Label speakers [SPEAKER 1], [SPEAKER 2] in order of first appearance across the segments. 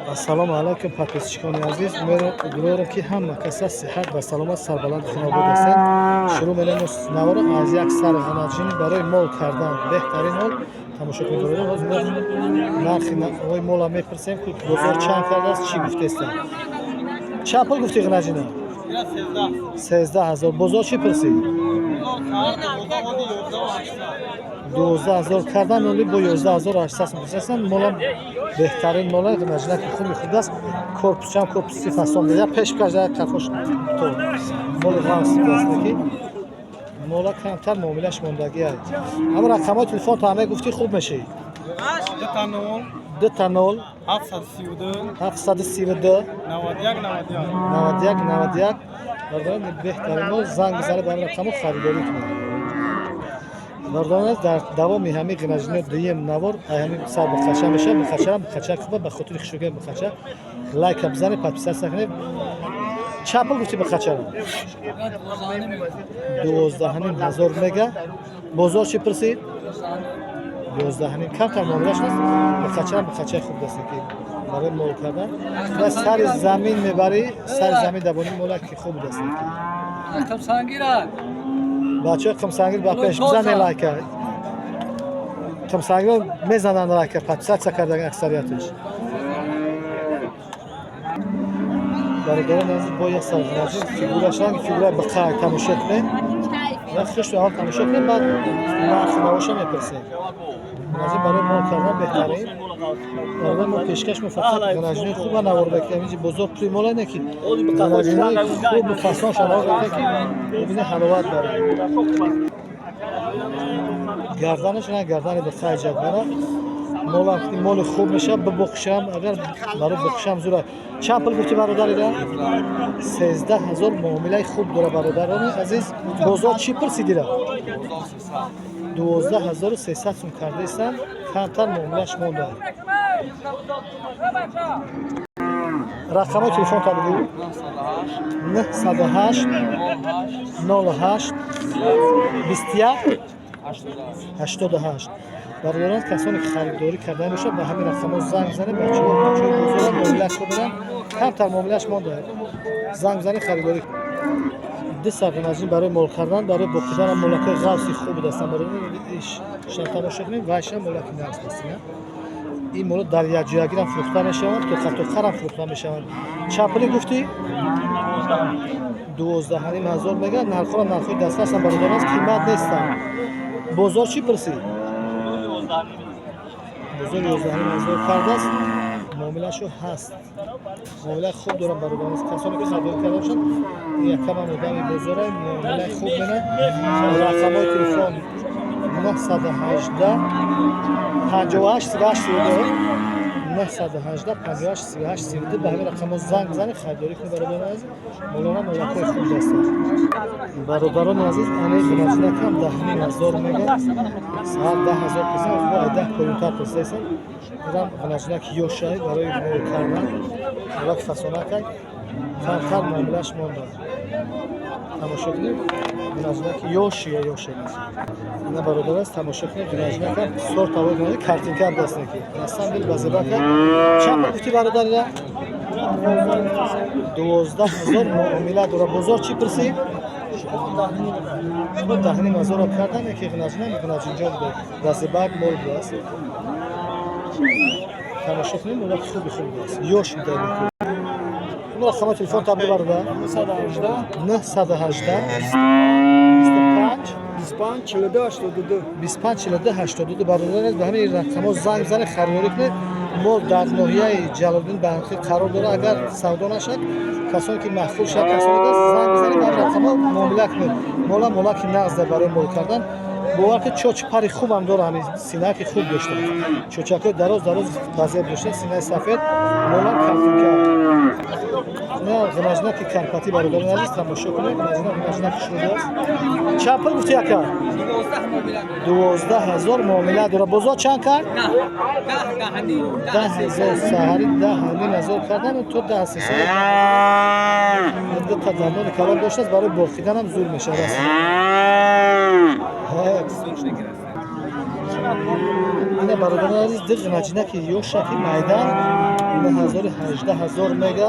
[SPEAKER 1] Ассалому алайкум, подписчикони азиз. Умедворам, ки ҳама каса сиҳат ва саломат, сарбаланд, хонобод ҳастед. Шурӯъ менамоем навора аз як сари ғанаҷини барои мол кардан беҳтарин мол. Тамошо кунед, бародар. Ҳозир мо нархи ой мола мепурсем, ки бозор чанд кардааст, чӣ гуфтестанд. Чанд пул гуфти ғанаҷина? 13 000. Бозор чӣ пурсид? 12 000 кардан, оли бо 11 800 пурсастанд. Молам беҳтарин мола, ғанаҷина ки хуби худ аст. Корпусчам корпуси фасон я пеш кажа кафош то моли ғавси аст, ки мола камтар муомилаш мондагӣ аст. Ҳама рақамҳои телефон то ҳама гуфтӣ, хуб мешӣ.
[SPEAKER 2] 00
[SPEAKER 1] 00
[SPEAKER 2] 732
[SPEAKER 1] 732
[SPEAKER 2] 91 91.
[SPEAKER 1] 91 91. Бародарон, беҳтарин мол, занг бизанед ба ҳамин рақамҳо, харидорӣ кунед. Бародарон, дар давоми ҳамин ғинаҷино дуюм навор ай ҳамин сар бухача мешавад. Бухачарам бухача хуба, ба хотири хушругии бухача лайка бизанед, подписаться кунед. Чанд пул гуфти бухачара? 12 500 мега. Бозор чӣ пурсид? 11,5. Камтар муомилаш нест. Бухачарам бухачаи хуб даст, ки барои мол кардан ва сари замин мебарӣ, сари замин дабони мола ки хуб даст ки.
[SPEAKER 3] Қимсангира.
[SPEAKER 1] Бачаҳои Қимсангир, ба пеш бизане лайка. Қимсангир мезананд лайка, подписаться кардан аксарияташ. Бародарон азиз, бо як сарғанаҷи фигураш ранги фигура биқа тамошо кунед. Як хишту аввал тамошо кунед, баъд нархи навоша мепурсем. Ғанаҷи барои мол кардан беҳтарин. Бародар, мо пешкаш мо фақат ғанаҷинои хуба навор мекунем. Инҷи бозор пули мола не, ки ғанаҷинои хубу фасонша навор мекунем, ки бибине, ҳаловат барад. Гарданаш на гардани биқай ҷадвара. Молам моли хуб мешавад, бибухшам, агар барои бухшам зура. Чанд пул гуфти, бародарира? 13 000. Муомилаи хуб дора, бародарони азиз. Бозор чӣ пурсидира? 12 300 сум кардаистанд, камтар муомилаш монда. Рақамҳои телефонта бигӯ. 908 08 21 88. Бародарон, касоне ки харидорӣ кардан бошад, ба ҳамин рақамҳо занг бизанед. Бачаҳо, бачаҳои бозора муомилаш хуб доранд, камтар муомилаш монда. Занг бизанед, харидорӣ. Ду сар ғанаҷин барои мол кардан, барои боқидан молакҳои ғавси хуб ҳастанд. Барои тамошо кунед, вайшам молаки нағз ҳаст. Ин моло дар якҷоягирам фурӯхта мешаванд, тоқатоқарам фурӯхта мешаванд. Чанд пулӣ гуфтӣ? 12 500 мегӯяд. Нархҳоро нархҳои дастрасанд, бародарон, қимат нестанд. Бозор чӣ пурсид? Бозор 11 500 кардааст. Муомилашу ҳаст, муомилаи хуб дорам, бародарон. Касоне ки харидорӣ карда бошанд, якамам одами бозора муомилаи хуб менад. Рақамҳои телефон 918 58 38 32, 918 58 38 32. Ба ҳамин рақамҳо занг бизанед, харидорӣ кунед, бародарони азиз. Молона молакҳои хуб ҳастанд. Бародарони азиз, анаи ғинаҷинакам 10 500 мегӯяд. Саат 10 000 пурсам, бо ай 10 поёнтар пурсидастанд. Ирам ғинаҷинак ёшай, барои мол кардан молак фасонакай, камтар муомилаш монда. Тамошо кунед, ғинаҷинаки ёшия, ёша ина, бародар аст. Тамошо кунед, ғинаҷинакам сор тавор кунед, картинка даст неки, на самом деле базебака. Чанд пул гуфти, бародарира? 12 000 муомила дора. Бозор чӣ пурсид? 10 500 кардан, яке ғинаҷина ғинаҷинҷо буда, дастибак мол будааст. Тамошо кунед, молаки хуби хуб будааст, ёш буда. Рақами телефон табли, бародар.
[SPEAKER 2] 918
[SPEAKER 1] 918 25
[SPEAKER 2] 25 42 82.
[SPEAKER 1] 25 42 82. Бародарон, ба ҳамин рақамҳо занг бизанед, харидорӣ кунед. Мо дар ноҳияи Ҷалолиддин Балхӣ қарор дорад. Агар савдо нашад, касоне ки маъқул шавад, касоне ки занг бизанед, ба ҳамин рақамҳо муомила кунед. Мола молаки нағз барои мол кардан. Бовар ки чоч пари хубам дора, ҳамин синаки хуб дошта, чочакҳои дароз дароз вазеб дошта, синаи сафед, молам картинка. На ғинаҷинаки карпатӣ, бародарони азиз, тамошо кунед. Ғинаҷина, ғинаҷина хушрӯдааст. Чанд пул гуфти, яка? 12 000 муомила дора. Бозор чанд кард? 10 000. Саҳари 10 500 кардан то 10 300. Дута дандони калон доштааст, барои боқиданам зур мешавад. Ина, бародарони азиз, ду ғинаҷинаки ёшаки майдан. 9 ҳазори 18 ҳазор мега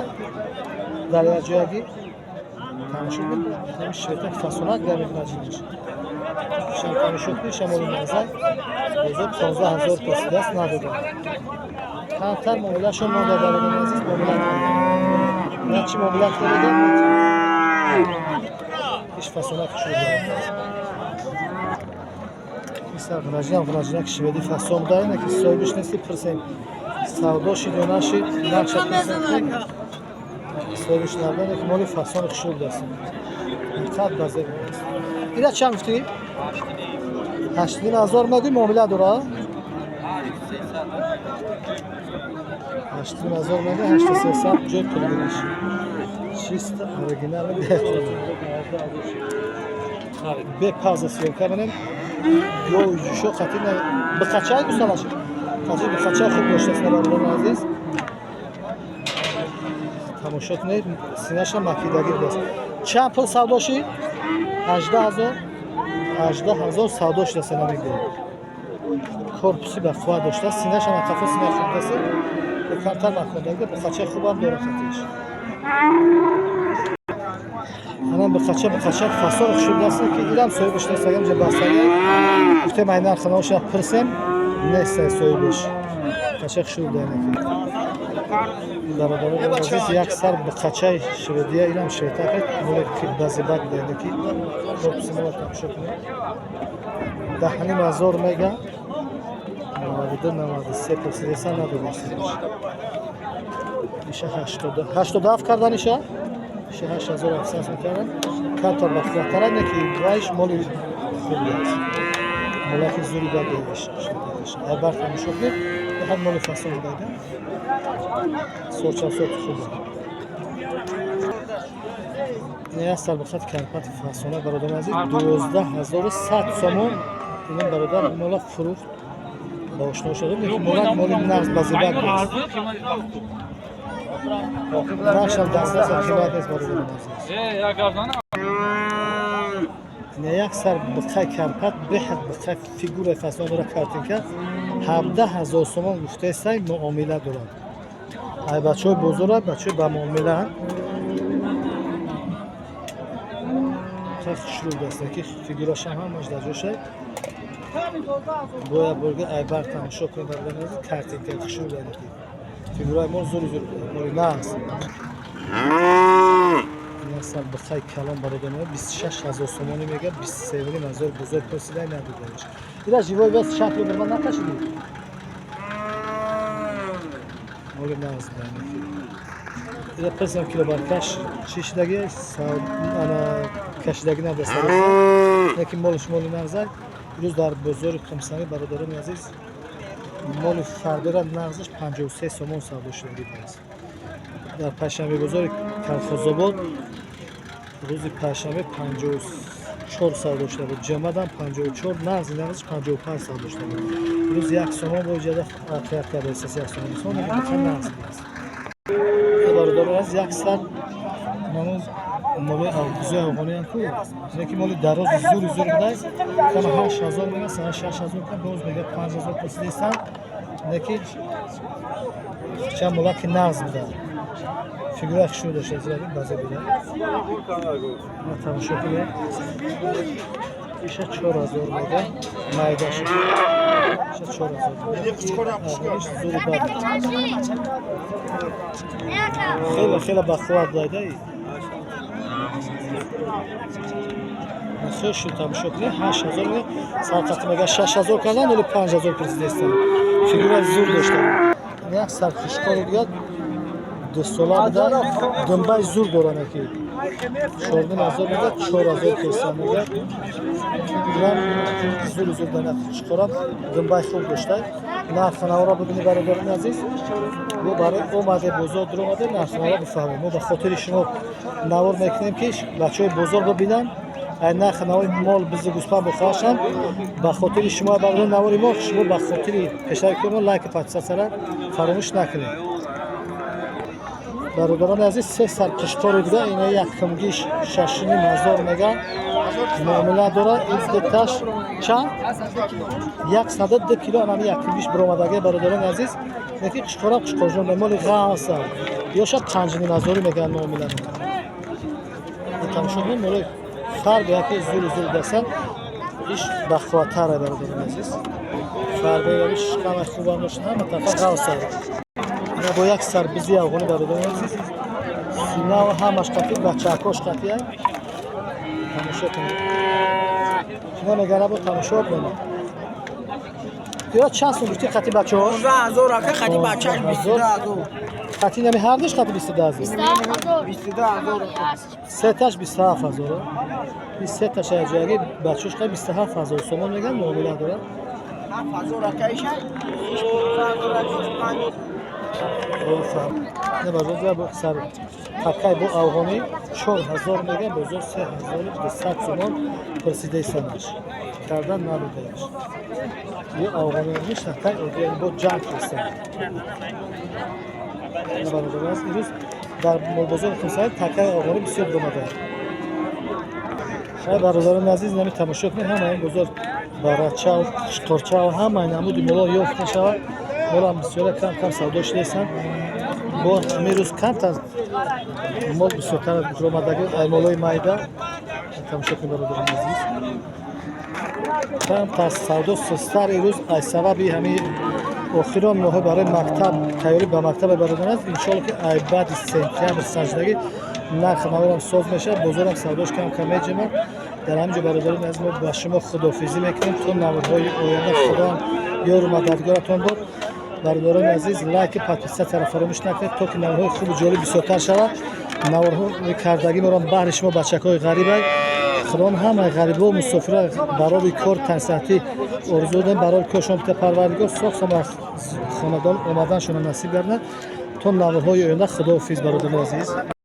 [SPEAKER 1] дар як ҷоягӣ тамошо кунед. Шветак фасонак дар мекунад ҷинаш. Шам тамошо кунед, шамоли назар бозор 15 ҳазор пурсидааст, надодам. Камтар муомилашон монда, бародари азиз, муомила кунед. На чи муомила кунед, иш фасонак шуд. Исар ғражинам, ғражинак шведи фасон буда, ина ки соҳибиш нести, пурсем, савдо шид ё нашид, нархша пурсем, соҳибиш набуда, ки моли фасони хушрӯ будааст. Ҳақиқат базеб будааст. Ира чанд гуфтӣ? 8,5 ҳазор мегӯй, муомила дора? 8,5 ҳазор мега, 8300 ҷои пулгириш. Чисто оригинал, бе пауза съёмка менем. Ё ҷушо қатӣ биқачай гусалаш қатӣ биқачай хуб доштааст. Бародарони азиз, тамошо кунед, синаша макидагӣ будааст. Чанд пул савдо шид? 18 ҳазор, 18 ҳазор савдо шудааст. Намегӯям, корпуси ба қувват доштааст, синаша қафо сина хуб будааст, камтар макондагӣ, биқачаи хубам дора қатиш. Анам биқача, биқача фасон шудааст, ки ирам соҳибаш нест. Агам ҷа бастага гуфтем, ай нарха наоша пурсем, нест соҳибаш. Қача шуда ки, бародарони азиз, як сар биқачаи шведия, ирам шветака, моли базибак будаине, ки корпуси мола тамошо кунед. 10,5 ҳазор мега, 92, 93 пурсидеса, надодастиш. Иша 87 кардан, иша 8700 сом кардан. Камтар бахтиятара не, ки вайш моли хуб аст, молаки зури бад доиш. Айбар тамошо кунед, ҳам моли фасон дайда, сорча сорти хуб. Ин як сар бихад карпати фасона, бародари азиз, 12 ҳазору 100 сомон. Ин бародар мола фурӯхт, ба ошно шудем, лекин молак моли нағз, базибак аст. Нархшам дастраст, қимат нест, бародари азиз. Ин як сар биқай карпат, беҳад биқай, фигураи фасон дора, картинка. 17 ҳазор сомон гуфтаестай, муомила дорад. Ай бачаҳои бозора, бачаҳои ба муомилаанд. Хушрӯ будааст, ки фигурашам ҳамаш дар ҷошай. Бояд бурга айбар тамошо кунед, бародари азиз, картинка хушрӯ будааст, ки фигураи мо зури зур, моли нағз. Ин биқай калон, бародари, 26 ҳазор сомонӣ мега, 23,5 ҳазор бозор пурсидай, надодаиш. Ира живой вес шакли бурма накашидӣ, моли нағз будаки. Ира пурсам, килобаркаш чӣ шидаги, ана кашидагӣ набудаст, лекин молиш моли нағзай. Имрӯз дар бозори Қумсанӣ, бародарони азиз, моли фардора нағзаш 53 сомон савдо шудагӣ будааст. Дар панҷшанбе бозори Калхозобод рӯзи панҷшанбе 54 савдо шуда буд, ҷамъадам 54, нағзи нағзиш 55 савдо шуда буд. Имрӯз 1 сомон бо иҷода фарқият кардааст, 1 сомон, сомон нағз будааст. Бародарон азиз, як сар намоз моли бузои афғониам ку, ки моли дарози зури зур будай, кама 8 ҳазор мега, сана 6 ҳазор кам, боз мега 5 ҳазор пурсидестан, неки чанд молаки нағз буда, фигура хушрӯ дошта, зиёд базе буда. Ма тамошо кунед, иша 4 ҳазор мега, майдаш иша 4 ҳазор, зури бад, хеле хеле бахувват дайда. Хел тамошо кунед, 8 ҳазор мега, сарқати мега 6 ҳазор кардан, оли 5 ҳазор пурсидестан, фигура зур дошта. Як сар хушкори дигар, 2 сола буда, думбаи зур доранд, ки 4,5 ҳазор мега, 4 ҳазор кесан мега. Фигурам зур зур дана, хушкорам думбаи хуб дошта. Нархнавора бибини, бародарони азиз, мо барои омаде бозор дуромаде, нархнавора бифаҳмем. Мо ба хотири шумо навор мекунем, ки бачаҳои бозор бибинанд ай нархи навори мол, бизу гӯспанд бихоҳашанд. Ба хотири шумо, бародарони навори мо, шумо ба хотири пешравии мо лайку подписаться ра фаромӯш накунед. Бародарони азиз, се сар қишқори буда, ина якумгиш 6,5 ҳазор мега. Муомила дорад. Ин дуташ чанд? 102 кило. Анами якумиш биромадаги, бародарони азиз. Неки қишқорам, қишқорҷон, моли ғаса ё шад 5,5 ҳазорӣ мегӯянд, муомила мекунад. Тамошо кунед, моли фарбе яке зури зури дастан иш бахватаре, бародарони азиз. Фарбе шикама хубам бошад, ҳама тарафа ғавса. Ина бо як сар бизи афғонӣ, бародарони азиз, синав ҳамаш қатӣ, бачаакош қатӣ. Тамошо кунед, шумо мегара бо тамошо кунед. Ё чанд сум гуфтӣ қати бачаҳош?
[SPEAKER 4] 15 ҳазор, ака, қати бачааш 22 ҳазор.
[SPEAKER 1] Қати нами ҳардуш қати 22 ҳазор?
[SPEAKER 4] 22 ҳазор.
[SPEAKER 1] Сеташ 27 ҳазор. Ин сеташ ҷояги бачаҳош қати 27 ҳазор сомон меган, муомила дорад.
[SPEAKER 4] 7 ҳазор, ака, иша 15 ҳазор, ака, панҷ.
[SPEAKER 1] Не, бозор бо сар такай бо афғонӣ 4000 меган, бозор 3200 сомон пурсидаи санаш кардан набудааш. Ё афғониш такай одиян бо ҷанг ҳастанд. Бародари аз, имрӯз дар молбозори Хумсанг такаи афғонӣ бисёр омадааст. Хай, бародарони азиз, нами тамошо кунед, ҳама ин бозор барачав, қишқорчав, ҳамаи намуди моло ёфт мешавад. Молам бисёра кам кам савдо шудастанд. Бо ҳамин рӯз камтар мол бисёртар омадаги, ай молои майда. Тамошо кунед, бародарони азиз, камтар савдо сустар имрӯз аз сабаби ҳамин охирон моҳҳо барои мактаб, тайёрӣ ба мактаба, бародарон аст. Иншоалло, ки ай баъди сентябр саждагӣ нархи наворам соз мешавад, бозорам савдош кам кам меҷимад. Дар ҳамин ҷо, бародарони азиз, мо ба шумо худофизӣ мекунем то наворҳои оянда. Худоам ёру мададгоратон бод. Бародарони азиз, лайки, подписаться ро фаромӯш накунед, то ки наворҳои хубу ҷолиб бисёртар шавад. Наворҳои кардагӣ моро баҳри шумо, бачакҳои ғарибай. Худованд ҳамаи ғарибо, мусофира барори кор, тансиҳатӣ орзу дорем. Барори коршон бита Парвардигор, соғ хонадон омаданшонро насиб гардонад. То наворҳои оянда худоҳофиз, бародарони азиз.